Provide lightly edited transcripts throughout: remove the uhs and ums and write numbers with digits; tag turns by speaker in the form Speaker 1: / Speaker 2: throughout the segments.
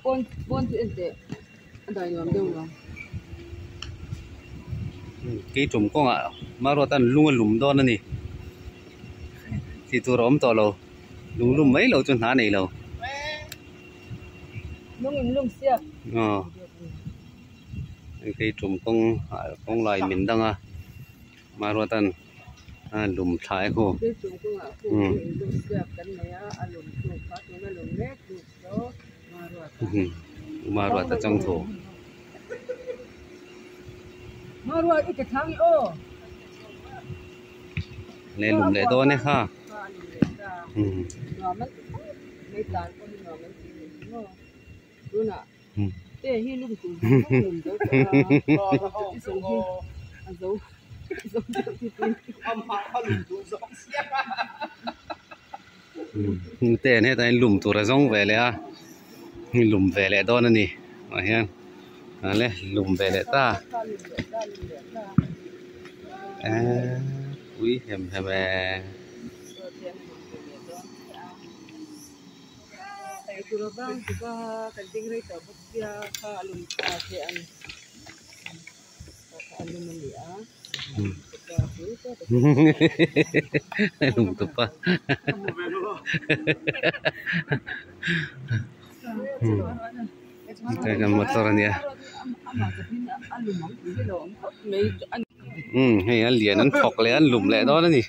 Speaker 1: Pawn pawn chu en teh a dai nuam deuh lo.
Speaker 2: Kei tum kawngah Maruatan lung a lum dawn a ni. Tih tur a awm tawh lo. Lung lum mai lo chu hna nei lo.
Speaker 1: Lung in lum siak.
Speaker 2: Aw. Kei tum kawng kawng lai min dang a. Maruatan a lum thla e khu.
Speaker 1: Kei tum kawngah khu in lum siak kan nei a, a lum tu kha tuna lum mek tu saw Maruata.
Speaker 2: Maruata chang thu.
Speaker 1: Maruat i ke thang i aw.
Speaker 2: Le lum leh dawn e kha. Te an hetah hian lum tur a zawng ve leh a lum ve leh dawn a ni ah hian ale lum ve leh ta eee pui hem hem eee. Lum tupa kan motor a nia umm hei a lian an thawk leh an lum leh dawn a ni.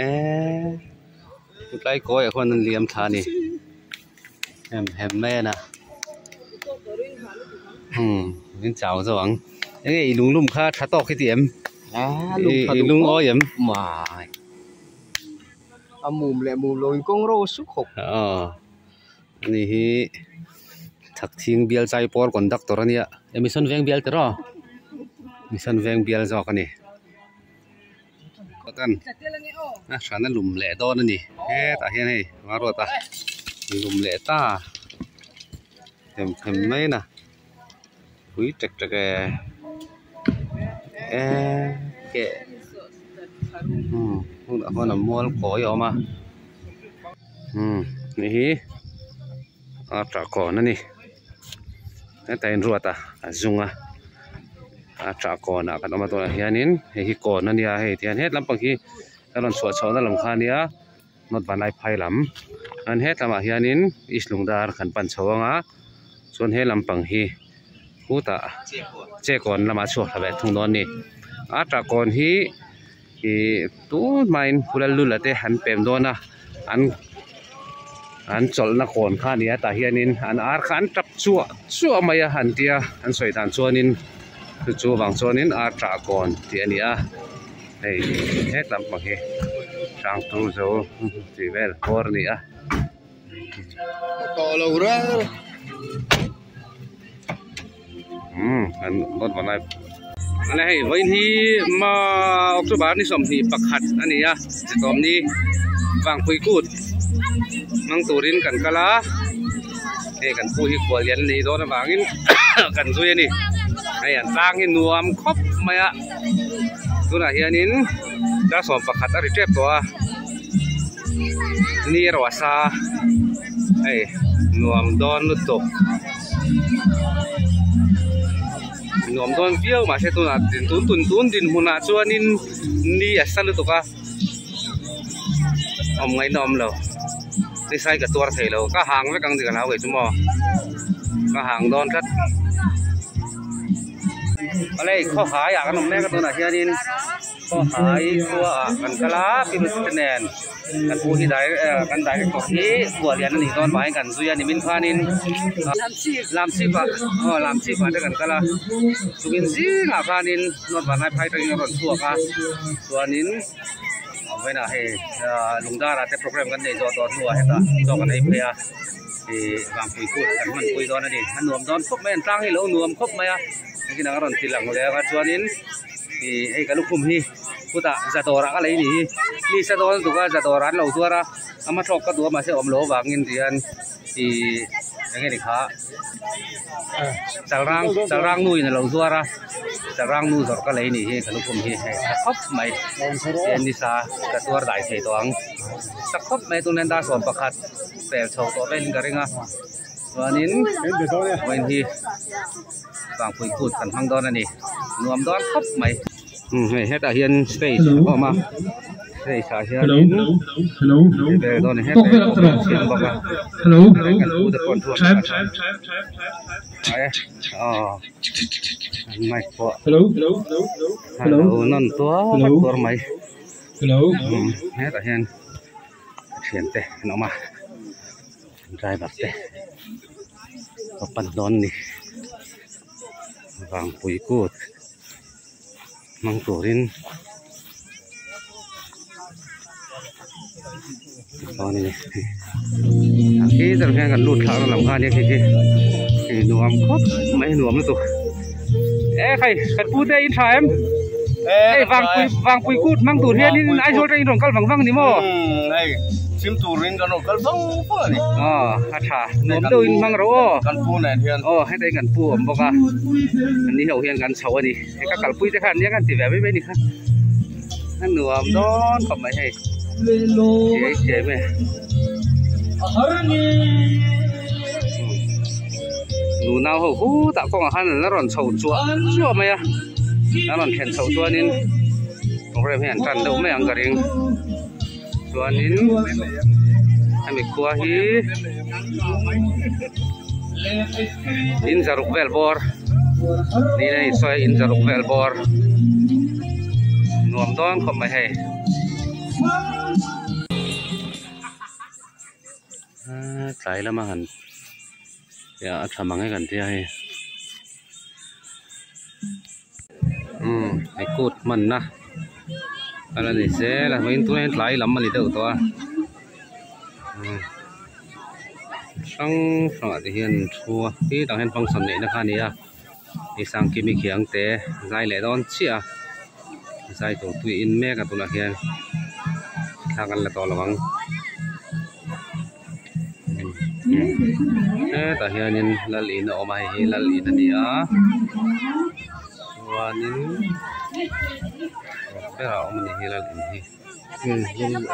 Speaker 2: Eee tlai kawi ah khuan an liam thla a ni hem hem mai a na umm min chau zawk ang enge i lunglum kha tha tawk hi ti em i lungawi em
Speaker 3: a mum leh mum lo in kawng ro a su khawp
Speaker 2: aw ani hi Thakthing bial chai pawl conductor a nia Mission veng bial tiraw Mission veng bial zawk a ni. A hran a lum leh dawn a ni hetah hian hei Maruata lum leh ta them them mai a pui tek tek e eee keh umm hunah huan a mual kawi a awm a umm hei hi a tah kawn a ni hetah hian ruata a zung a a tah kawnah kan awm a tunah hianin hei hi kawn a nia hei tihian het lampang hi a rawn chhuah chhohna lam kha a nia nawt vanlai phai lam chuan het lamah hianin east lungdar kan pan chho ang a chuan he lampang hi khutah che kawn lamah a chhuak thla ve thung dawn a ni a tah kawn hi Ihh tun hmain Pulallula te an pem dawn a an an chawlhna kawn kha a ni a tah hianin an ar kha an tap chuah chuah mai a an tia an sawi dan chuanin chu chu vang chuanin ar tah kawn tih a ni a hei het lampang hi hrangtu zo tih vel bawr a ni a. Umm an dawt va lai ale hei vawiin hi ma October ni 21 a ni a zitawm ni vangpui kut hmang turin kan kal a hei kan pu hi khual lian a nih dawn avangin kan zui a ni hei an tlang hi nuam khawp mai a tunah hianin dar 11 a ri tep tawh a ni erawh a sa hei nuam dawn lutuk. Nuam dawn viau mahse tunah tun tun tun dinhmunah chuanin ni a sa lutuk a awm ngaihna awm lo ni sai ka tuar thei lo ka hang vek ang tih ka hlau kei chu maw ka hang dawn tlat awle khawhai ah kan awm mek a tunah hianin khawhai khua ah kan kal a pirut te nen. Kan pu hi dai kan director hi khuah lian a nih dawn vangin kan zui a ni min khanin lamchhip ah aw lamchhip ah te kan kal a chungin zingah khanin north vanlai phai atangin a rawn chhuak a chuanin vawiinah hei lungdar ah te program kan nei zawh tawh hnuah hetah chaw kan ei phei a ih vangpui kut kan hmanpui dawn a ni a nuam dawn khawp mai a an tlang hi a lo nuam khawp mai a engtin ang a rawn ti lang leh ang a chuanin ih hei ka lukhum hi. Chutah zadawrah ka lei ni hi mi sa dawn tuk a zadawrah an lo zuar a a hma thlawk ka duh a mahse awm lo avangin tihian ih eng nge ni kha chalrang chalrang nu in a lo zuar a. Sarang nu zawrh ka lei nih hi ka lukhum hi hei tha khawp mai hian nisa ka tuar dai thei tawh ang tak khawp mai tun hian dar 11 pel chho tawh velin ka ring a chuanin vawiin hi vangpui kut kan hmang dawn a ni nuam dawn khawp mai. Hei hetah hian stage a awm a stage ah hianin vel dawn a ni hetah hian an siam bawk a kan pu te pawh an thu ang aw mic pawh a lo nawn tuar tuar mai hetah hian thiante an awm a driver te a pan dawn a ni vangpui kut. Hmang turin chuan a ni a khi zawng hian kan lut thlak na lam kha ania khi khi hei nuam khawp mai nuam lutuk e khai kan pu te in tha em hei vangpui vangpui kut hmang tur hian in Aizawl te in rawn kal vang vang ni maw
Speaker 3: hei chim turin kan rawn kal vang vang a ni
Speaker 2: a tha nuam deuh in hmang rawh aw
Speaker 3: kan pu nen hian
Speaker 2: aw hetah hian kan pu a awm bawk a an ni ho hian kan chho a ni. Hei ka kalpui te khan nia kan ti ve mai mai ni kha a nuam dawn khawp mai hei chiai chiai mai nu nau ho hutah kawngah khan an la rawn chho chuah chuah mai a an rawn thlen chhoh chuanin program hi an tan deuh mai ang ka ring chuanin hemi khua hi in zaruk vel bawr niin a insawi a in zaruk vel bawr nuam dawn khawp mai hei tlai lama han a tha mang e kan tia hei umm hei kut hmanna a la ni zel a vawiin tunah hian tlai lam a ni deuh tawh a. Hrang hrangah te hian an thu a khi tah hian function neihna kha a ni a hei sangkimi khiang te zai leh dawn chiah a zai tur tui in mek a tunah hian thla kan la tawh lo ang hetah hianin lal in a awm a hei hi lal in a ni a chuanin berah a awm a ni hi lal in hi.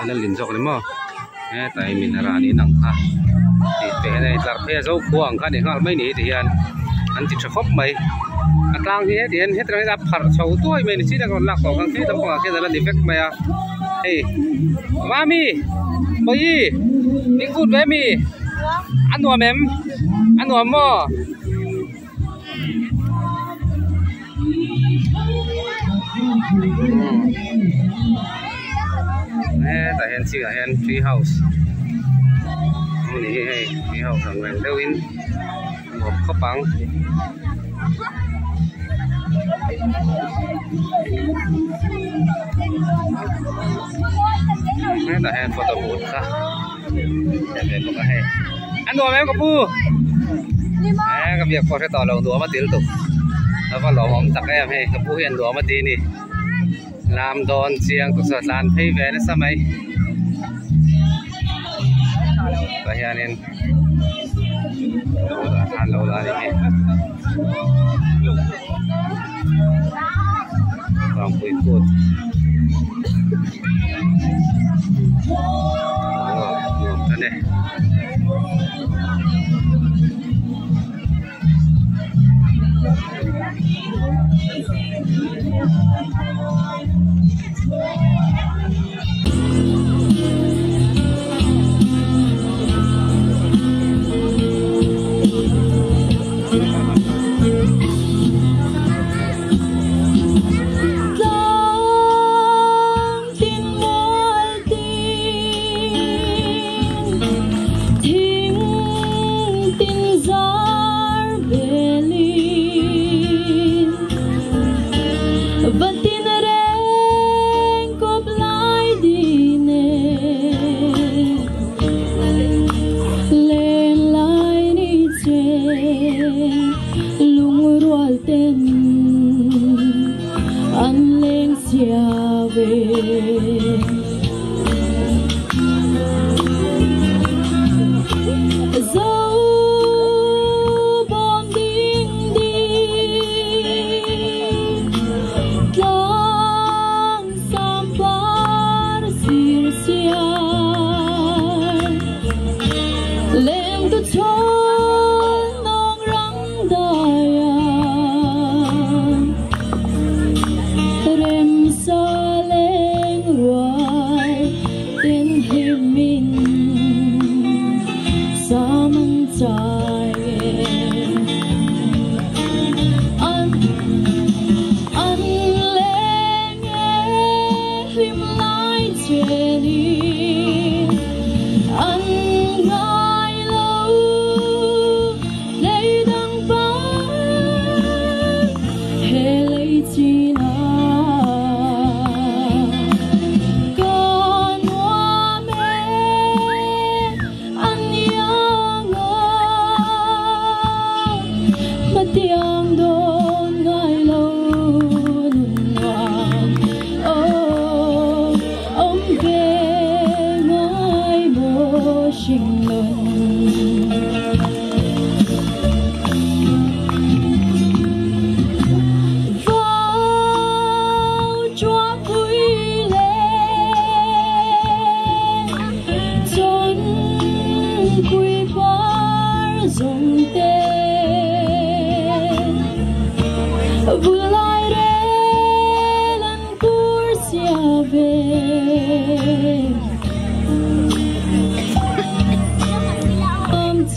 Speaker 2: Lal in zawk ni maw hetah hi minara an inang kha tih te hian a intlar phei a zo khua ang kha a ni nghal mai ni hi ti hian an ti tha khawp mai a tlang hi heti hian heti hian a pharh chho tuai mai a ni chiah a rawn lak tawh khan khi lampangah khian a la ni vek mai a hei mami bawihi in kut ve ami a nuam em a nuam maw. Hetah hian chhingah hian tree house a ni hi hei tree house ang reng deuhin nuam khawp ang. Hetah hian photo booth kha a awm ve bawk a hei a nuam em ka pu. Eh ka biak pawh hre tawh lo nuam a til tuk a va lawmawm tak em hei ka pu hian nuam a ti a ni lam dawn chiang tu saw tlan phei ve nasa mai tah hianin tah khan lo la a ni hei vangpui kut nuam tan e.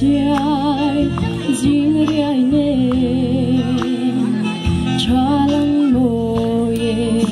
Speaker 4: Chiai jing riai ne chalang moye.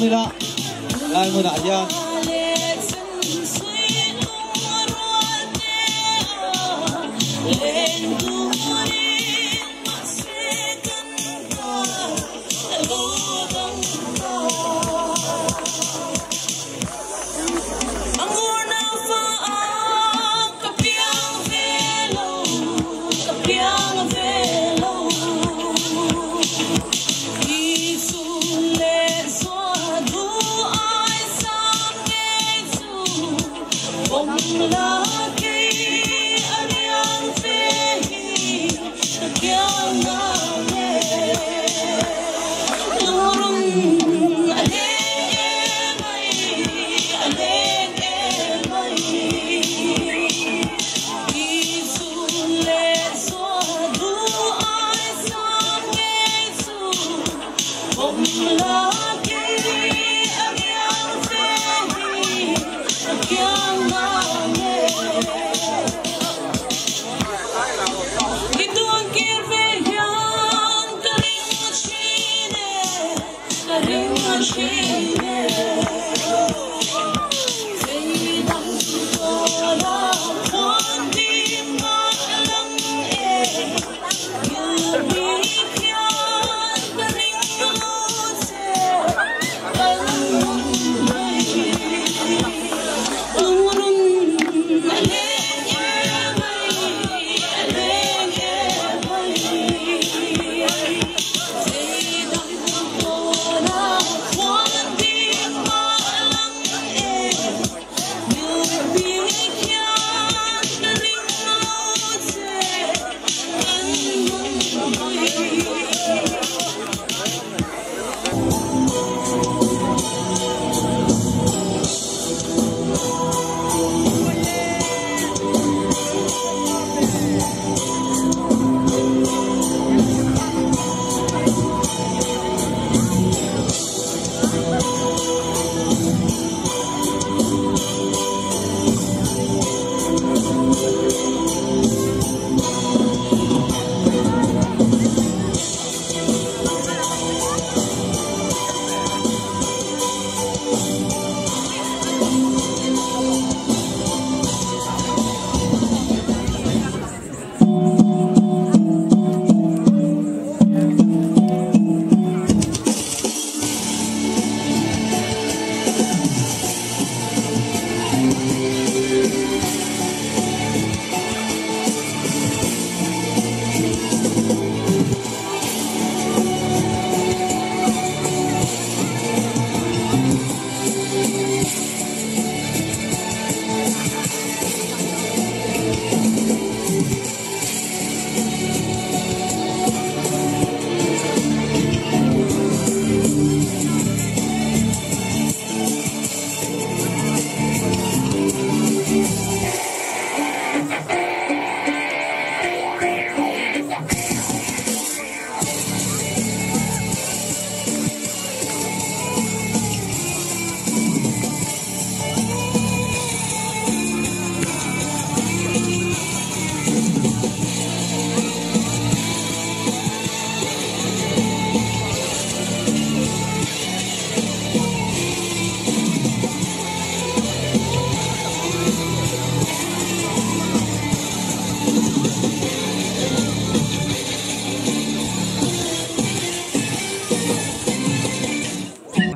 Speaker 5: ila lai hmunah hian.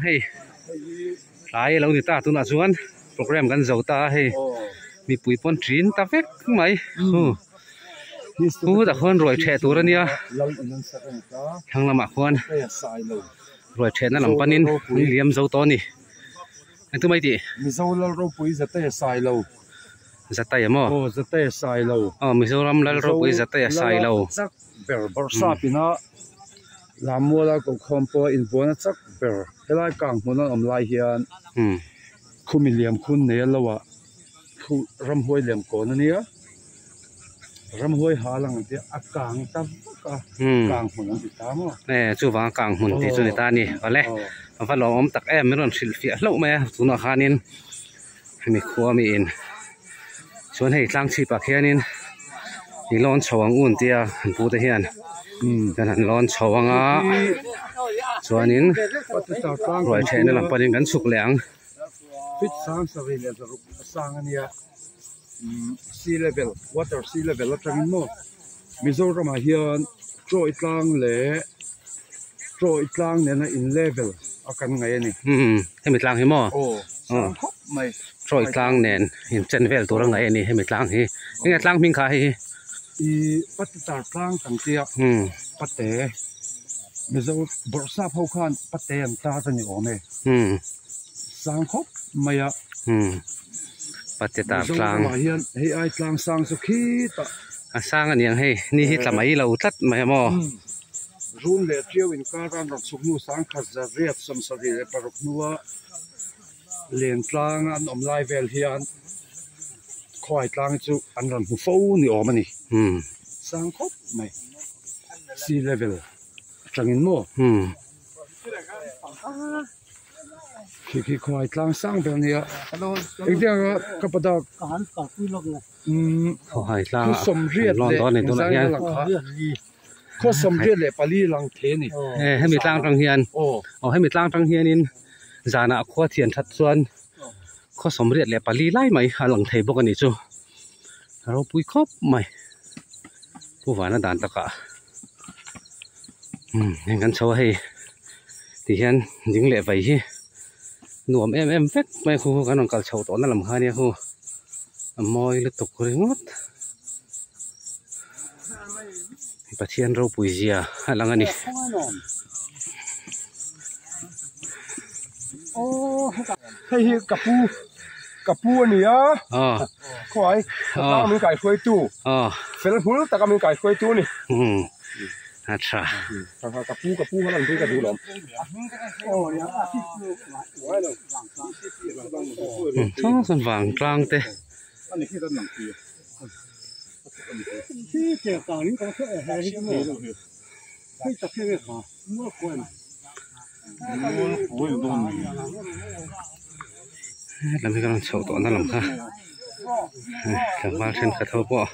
Speaker 2: Hei tlai a lo ni ta tunah chuan program kan zo ta a hei mipui pawn ṭin ta vek mai hu chutah khuan ruai ṭheh tur a nia thlang lamah khuan ruai ṭhehna lam panin an liam zo tawh a ni engtin mai tih.
Speaker 6: Mizo Lalropui Zatea Sailo.
Speaker 2: Zataya maw?
Speaker 6: Aw Zataya Sailo.
Speaker 2: Aw Mizoram Lalropui Zataya Sailo.
Speaker 6: Chak ber Barsap ina Lammuala Kohkhawm pawh inbuan a chak ber helai kang hmun an awm lai hian khumi liam khun nei a lo ah khu ramhuai liam kawn a nia ramhuai ha lang ang tia a kang ta vak a kang hmun an ti ta maw?
Speaker 2: E chuvang a kang hmun tih chu ni ta a ni awle a va lawmawm tak em min rawn hrilh fiah hlauh mai a tunah khanin hemi khua mi in chuan hei tlang chhip ah khianin i lawn chho ang un tia an pu te hian kan han lawn chho ang a. Chuanin ruai ṭhehna lam panin kan chhuk leh ang.
Speaker 6: Feet sang sarih leh zaruk a sang a nia. Sea level, water sea level atangin maw Mizoramah hian Troy tlang leh Troy tlang nena in level a kan ngaih a ni.
Speaker 2: Umm hemi tlang hi maw?
Speaker 6: Aw sang khawp mai.
Speaker 2: Troy tlang nen in chen vel tur a ngaih a ni hemi tlang hi. Enge tlang hming kha hei hi?
Speaker 6: I Patitar tlang kan tia Pate Mizo bawrhsap ho khan Pate an tar a ni awm e. Sang khawp mai a.
Speaker 2: Pate tar tlang.
Speaker 6: Mizoramah hian hei ai tlang sang chu khitah.
Speaker 2: A sang a niang hei ni hi tla mai lo tlat mai a maw.
Speaker 6: Run leh Tiau inkar an rawn chhuk hnu sangkhat zariat sawmsarih leh paruk hnua len tlang an awm lai vel hian khuai tlang chu an rawn hmu fo ni awm a ni. Sang khawp mai. Sea level atangin maw. Khi khi khuai tlang sang ber nia engtiang a ka pa dak
Speaker 2: Khawhai tlang
Speaker 6: a
Speaker 2: an lawn dawn a ni tunah hian
Speaker 6: khaw sawmriat leh pali lang the a ni
Speaker 2: hemi tlang tang hian aw hemi tlang tang hianin zanah khua thian that chuan khaw sawmriat leh pali lai mai a lang thei bawk a ni chu a ropui khawp mai pu vana dan takah. Umm heng kan chho a hei ti hian ding leh vai hi nuam em em vek mai khu kan rawn kal chho tawh na lam kha ania khu a mawi lutuk ringawt Pathian ropui zia a lang a ni.
Speaker 3: Hei hi ka pu ka pu a ni a khawngaih khawtlang min kaihruaitu fel hmul taka min kaihruaitu a ni.
Speaker 2: A tha.
Speaker 3: Ka pu ka pu kha lan pui ka duh lawm.
Speaker 2: Saw sawn vangtlang te. Lam hi ka rawn chhoh tawhna lam kha tlangval thenkhat ho pawh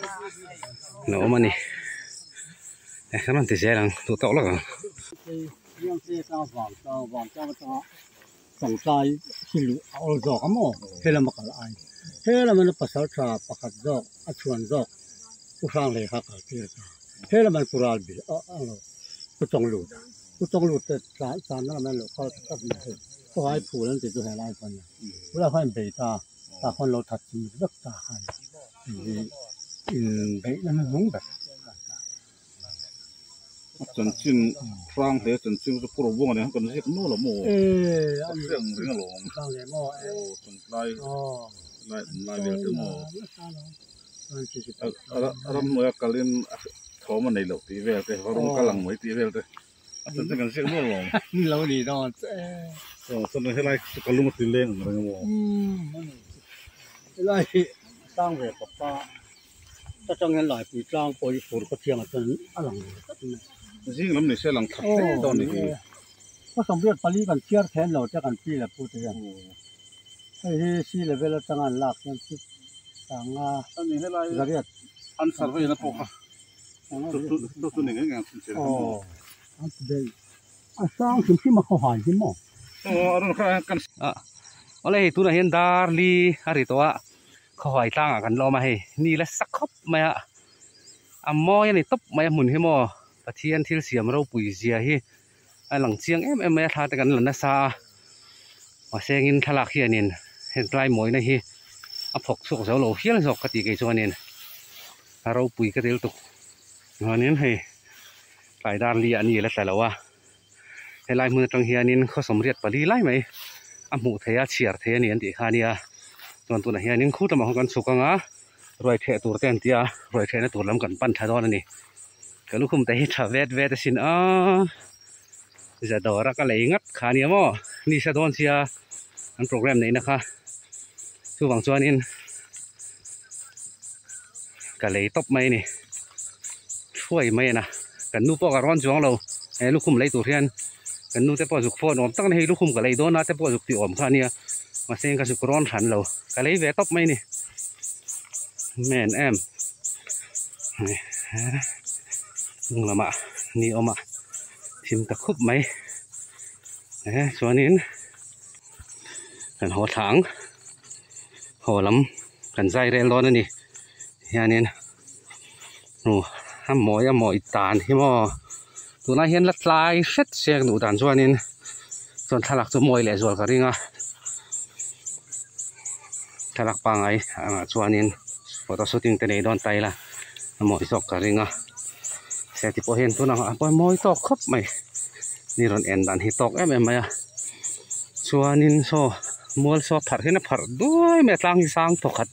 Speaker 2: an awm a ni e kan rawn ti zel ang duh tawk lawk ang.
Speaker 7: Changtlai hi luh a awl zawk a maw helama kal ai helama na pasal tha pakhat zawk a chhuan zawk Pu Hranglei kha kal tir ta helama Pural bil a lo Pu Chawnglut a Pu Chawnglut te channa lam an lo kal ta tlat mai hei khawhai phul an ti chu helai khawn a khan bei ta tah khawn lo that chimit vek ta khan in beihna hnuhnung ber.
Speaker 8: A chanchin hrang hle chanchin chu pawh buang nen kan ziak nual a maw a hriat ang reng alawm aw chawngtlai lai awm lai vel te maw a ramhnuaia kalin thawm a nei loh tih vel te va rawng kal ang mai tih vel te a chanchin kan ziak nual alawm aw chuan helai chu ka lung a ti leng ang reng a maw.
Speaker 7: Helai hi sang ve papa. Ta tang hian Laipui tlang pawh hi fur khawthiangah chuan a lang ve tlat mai.
Speaker 8: Zing lam ni se lang that hle dawn ni hi.
Speaker 7: Khaw sawmriat pali kan chhiar then lo te kan pi leh pu te hian. Hei hi sea level atanga an lak hian chu sanga zariat.
Speaker 8: An survey na pawh kha chu chu ni ngei ngei ang chhunchhiar kha maw.
Speaker 7: Aw an ti daih. A sang hrim hrim a khawhai hi maw.
Speaker 8: Aw a rawn kha kan.
Speaker 2: Awle hei tunah hian Darli a ri tawh a. Khawhai tlangah kan lawm a hei ni la sa khawp mai a a mawi a ni tawp mai a hmun hi maw Pathian thil siam ropui zia hi a lang chiang em em mai a thla te kan la nasa a mahse engin thlalak hianin heng tlai mawina hi a phawk chhuak zo lo hial zawk ka tih kei chuanin a ropui ka til tuk chuanin hei tlai dar li ah ni la tla lo a helai hmun atang hianin khaw sawmriat pali lai mai a hmuh theih a chhiar theih a ni an tih kha a nia chuan tunah hianin khu lamah khawn kan chhuk ang a ruai theh tur te an ti a ruai thehna tur lam kan pan tha dawn a ni ka lukhum te hi tha vet vet asin a za dawr a ka lei ngat kha a nia maw ni sa dawn sia an program neihna kha chuvang chuanin ka lei tawp mai a ni thuai mai a na kan nu pawh ka rawn chuang lo he lukhum lei tur hian kan nu te pawh zuk phone awm tak a ni hei lukhum ka lei dawn a te pawh zuk tih awm kha a nia mahse ka zuk rawn hran lo ka lei ve tawp mai a ni men em hnung lamah ni awm a thim ta khup mai. E chuanin kan haw thla ang haw lam kan zai rel dawn a ni hianin hnu a mawi a mawi tan hi maw tunah hian la tlai hret sek duh dan chuanin chuan thlalak chu mawi leh zual ka ring a thlalak pangai angah chuanin photo shooting te nei dawn ta ila a mawi zawk ka ring a se ti pawh hian tunah a mawi tawk khawp mai ni rawn en dan hi tawk em em mai a chuanin saw mual saw pharh hian a pharh duai mai a tlang hi sang thawkhat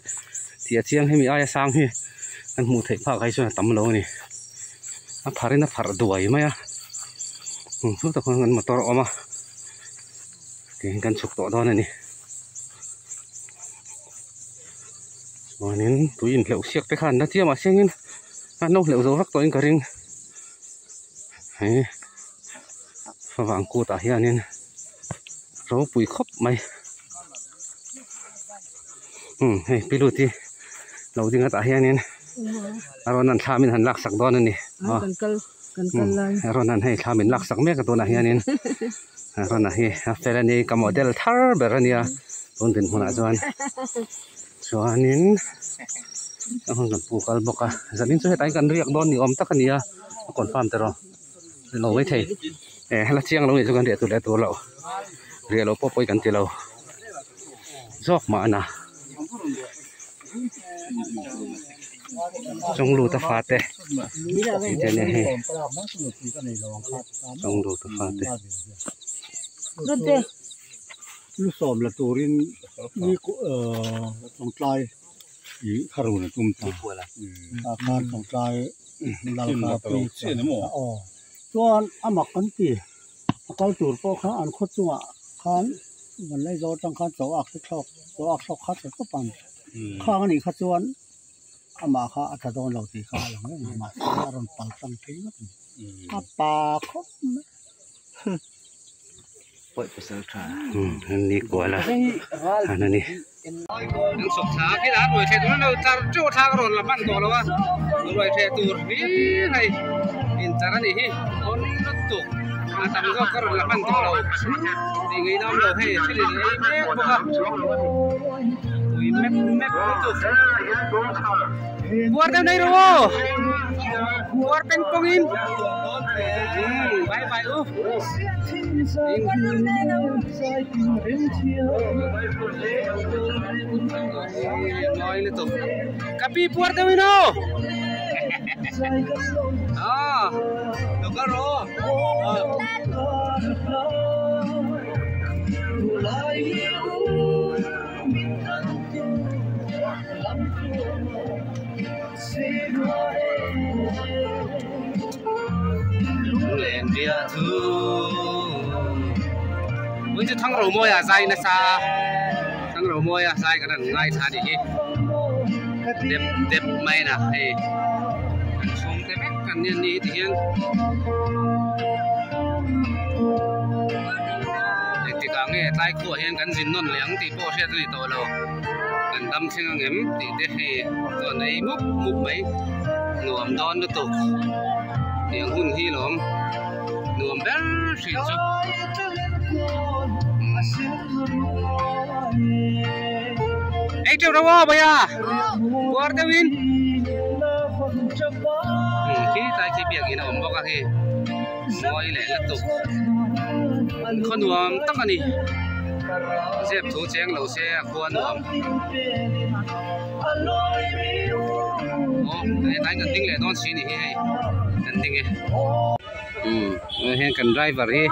Speaker 2: tih a chiang hemi aia sang hi kan hmuh theih phak ai chuan a tam lo a ni a pharh in a pharh duai mai a chutah khuan kan motor a awm a tihian kan chhuk tawh dawn a ni chuanin tui inhleuh siak te khan la chiam ah sengin an lo hleuh zo vek tawhin ka ring hei favang kut ah hianin ropui khawp mai umm hei pilut hi lo ding atah hianin a rawn an thla min han laksak dawn a ni aw a rawn an hei thla min laksak mek a tunah hianin a rawn a hi a fel a ni ka model thar ber a nia tun dinhmunah chuan chuanin a hun kan pu kal bawk a zanin chu hetah hian kan riak dawn ni awm tak a ni a a confirm tawh lo maithei eh hela chiang lo nih chu kan riah tur leh tur loh riah loh pawh pawi kan ti lo zawk mahna Chawngluta fate tih te ania hei Chawngluta fate.
Speaker 7: Lu sawm la turin ni Chawngtlai ih kha run a tum ta tah khan Chawngtlai lal kha pui aw chuan a mak an ti a kal tur pawh kha an khaw chungah khan Vanlaizawl atang khan chaw ak te thlawk chaw ak thlawk kha tha tawp ang khang anih kha chuan amah kha a tha dawn lo tih kha a lang reng a mahse a rawn pal tlang phei ngawt a ni a pa khawp mai.
Speaker 2: Ni kual a han a ni. An chhuk thla a khi ruai theh tur an lo tlar teuh a thla ka rawn la hman tawh lo a ruai theh tur hlir hei intlar a nih hi hawn lutuk a tam zawk ka rawn la hman tawh lo tih ngei na awm lo hei thil in ei mek bawk a tui mep mep lutuk puar deuh nei rawh aw puar peng pawng in bye bye u. Mawi lutuk ka pi puar deuh in aw ah lo kal rawh aw Lunglen bia thu Ui chu thang ro mawi ah zai nasa a thang ro mawi a zai kan han ngaithla a nih hi dep dep mai na hei kan chhung te vek kan nia ni ti hian engtikah nge tlai khuah hian kan zin nawn leh ang tih pawh hriat a ni tawh lo. Kan dam thleng ang em tih te hei chuan ei mup mup mai nuam dawn lutuk tiang hun hi lawm nuam ber hrin chu ei teuh reuh aw bawia puar deuhin khi tlai khi biakin a awm bawk a khi mawi leh lutuk khaw nuam tak a ni zep thu cheng lo se a khua nuam aw tlai kan ding leh dawn si ni hi hei kan ding e umm heng kan driver hi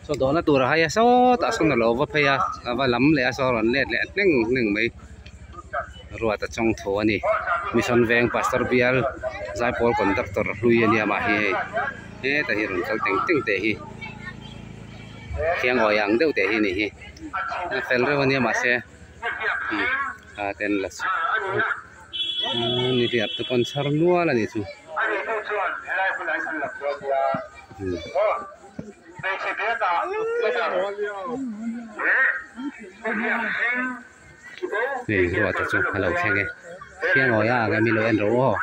Speaker 2: saw dawhna tur a hai a sawtah sawn a lo va phei a a va lam leh a saw a rawn let leh hneng hneng mai. Ruat a chawng tho a ni. Mission Veng Pastor Bial Zaipawl Conductor hlui a nia mah hi hei hetah hi rawn kal teng teng teh hi thiangawi ang deuh teh hi a nih hi a fel reuh a nia mahse a ten la nihliap te pawh an chhar nual a nih chu. Hei ruahte chu a lo thleng e khiangawi a ang em i lo en rawh aw.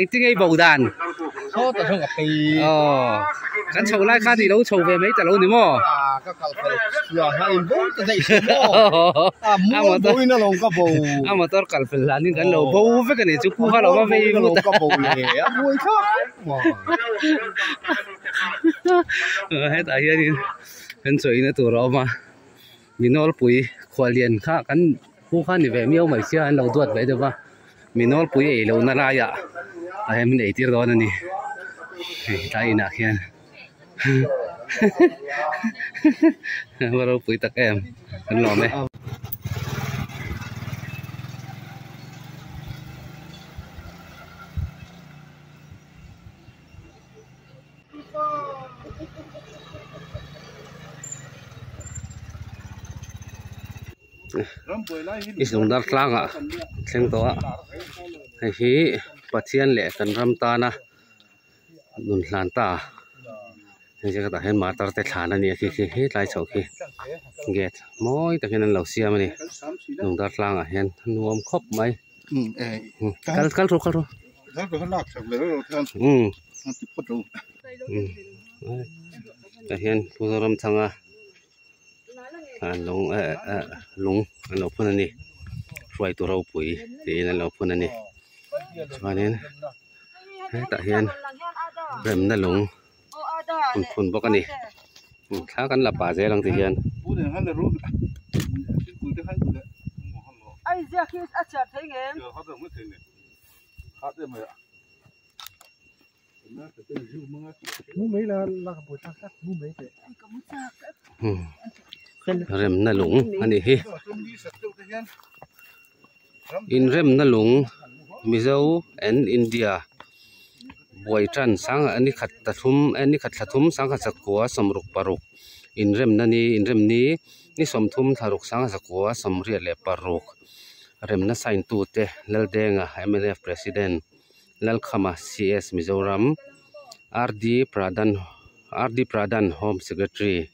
Speaker 2: Engtin nge i bo dan?
Speaker 5: Saw ta saw ka pei.
Speaker 2: Aw. Kan chho lai khan i lo chho ve mai ta lo ni maw?
Speaker 5: Ah, ka kal fel chhuah hian in bo ta daih si maw? A mual bo in alawm ka bo.
Speaker 2: A motor kal fel hlanin kan lo bo vek a ni chu pu kha lo va vei
Speaker 5: vut a. Ka bo le, a buai thlak maw?
Speaker 2: Hetah hianin kan chawina tur a awm a. Mi nawlpui khuallian kha kan pu kha ni ve miau mai sia an lo duat ve deuh va mi nawlpui ei lohna laiah ah hian min ei tir dawn a ni hei tlai inah khian va ropui tak em kan lawm e. Lungdar tlangah thleng tawh a hei hi Pathian leh kan ram tana nun hlan ta hei zia tah hian martar te thlan a ni a khi khi hetlai chho khi gate mawi takin an lo siam a ni Lungdar tlangah hian a nuam khawp mai. Kal kal rawh kal rawh. Tah hian Pu Zoramthanga lung lung an lo phun a ni hruaitu ropui tiin an lo phun a ni chuanin hetah hian remna lung an phun bawk a ni thla kan la pah zel ang ti hian. Remna lung a nih hi inremna lung Mizo and India buai tan sang ni khat pathum ni khat thla thum sangkhat zakua sawmruk paruk inremna ni inremni ni sawmthum thlaruk sangkhat zakua sawmriat leh paruk remna sign tute Laldenga mnf president Lalkhama CS Mizoram R D Pradhan R D Pradhan home secretary.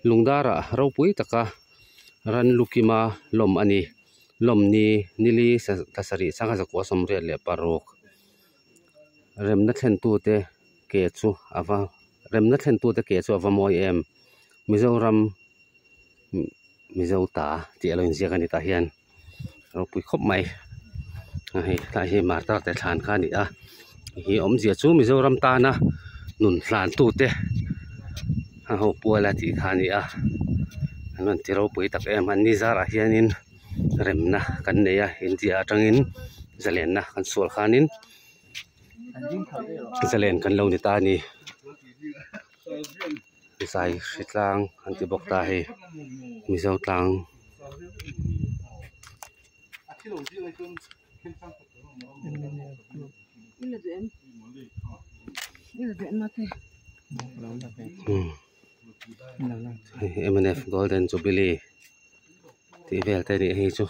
Speaker 2: Lungdarah ropui taka ran lukima lawm a ni. Lawm ni nili pasarih sangha zakua sawmriat leh paruk remna thlentute ke chu a va remna thlentute ke chu a va mawi em Mizoram Mizo ta tih a lo inziak a ni tah hian ropui khawp mai a hei tlai hi martar te thlan kha a ni a hi awmzia chu Mizoram tana nun hlan tute a ho pual a tih kha a ni a an rawn ti ropui tak em a ni zarah hianin remna kan nei a India atangin zalenna kan sual khanin zalen kan lo ni ta a ni. Zai hri tlang an ti bawk ta hei Mizo tlang. Hei mnf golden jubilee tih vel te a nih hei chu.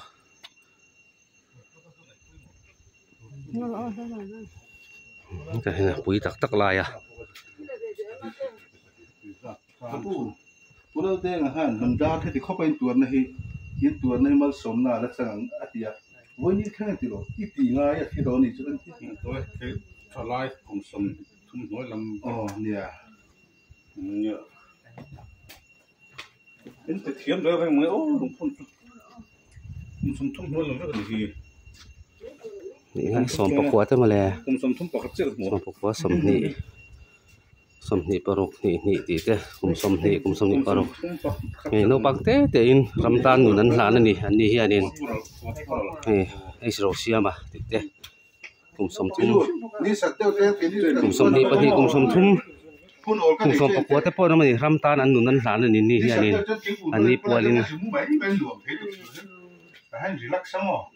Speaker 2: Hetah hian a pui tak tak lai a. Sawm pakua te mawle sawm pakua sawmhnih sawmhnih paruk hnih hnih tih te kum sawmhnih kum sawmhnih paruk hei naupang te te in ram tan nun an hlan a ni an ni hianin hei H Rosiama tih te kum sawmthum kum sawmhnih pahnih kum sawmthum kum sawm pakua te pawh an awm a ni ram tan an nun an hlan a ni ni hianin an ni pualin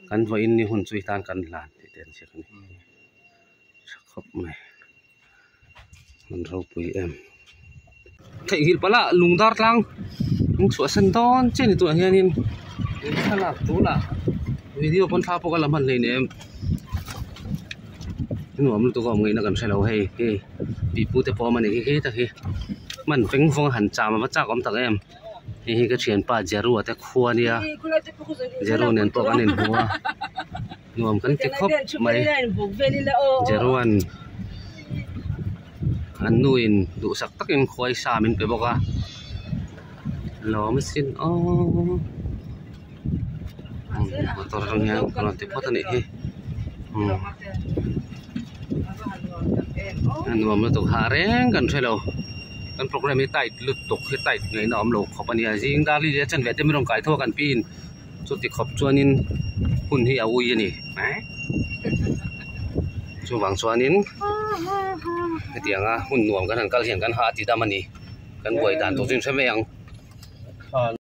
Speaker 2: kan vawiin ni hun chu i tan kan hlan tih te an ziak a ni tha khawp mai an ropui em theihnghilh palh a lung dar tlang an chhuahsan dawn chiah a ni tunah hianin thlalak tunah video pawn thla pawh ka la hman hleinem nuam lutuk a awm ngaihna kan hrelo hei hei pipu te pawh a awm a ni khi khi tak hi. Hman veng vawng a han cham a va chak awm tak em. Hei hi ka thianpa Jerua te khua a nia Jeru nen pawh kan inhmu a nuam kan ti khawp mai Jerua'n an nuin duhsak takin khuai sa min pe bawk a lawm asin aw motor atang hian a rawn ti phawt a nih hi umm a nuam lutuk hah reng kan hre lo kan programme hi tight lutuk hi tight ngaihna awm lo khawp a nia zing dar li leh a chanve te min rawn kai tho a kan pin chuti khawp chuanin hun hi a ui a ni chuvang chuanin hetianga hun nuam kan han kal hian kan hah a ti dam a ni kan buai dan tur chu in hre mai ang.